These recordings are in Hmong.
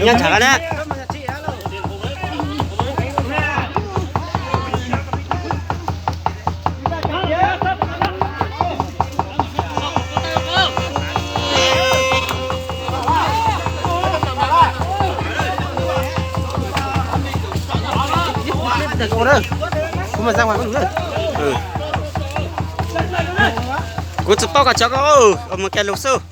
Nyob ntshav na. Kuv tsis paub koj cov koj mus kiag lus xwb.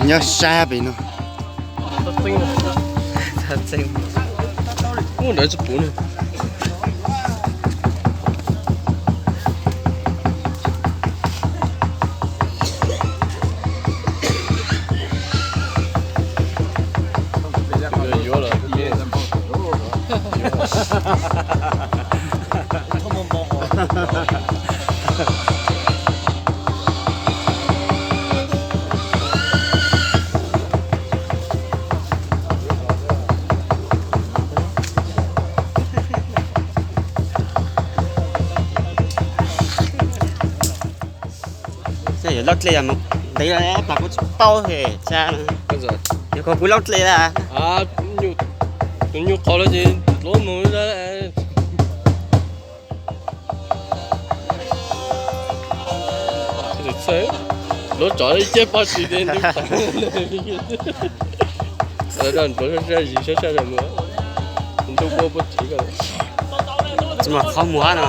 Nyob sab pem no. Ntawd tsis puv no. Yuav lawm. Yog lauj dlej mus ntev los plag kuv tsis paub he. Yog ko kuv lauj dlej a. Tus nyuj qhov lawm ces dluav mus. Lov tsov ib ciab poj tsis ntuav sab sab zis sab sab mus ntuj puab puab tsis ko. Tsis muaj qhov muag no.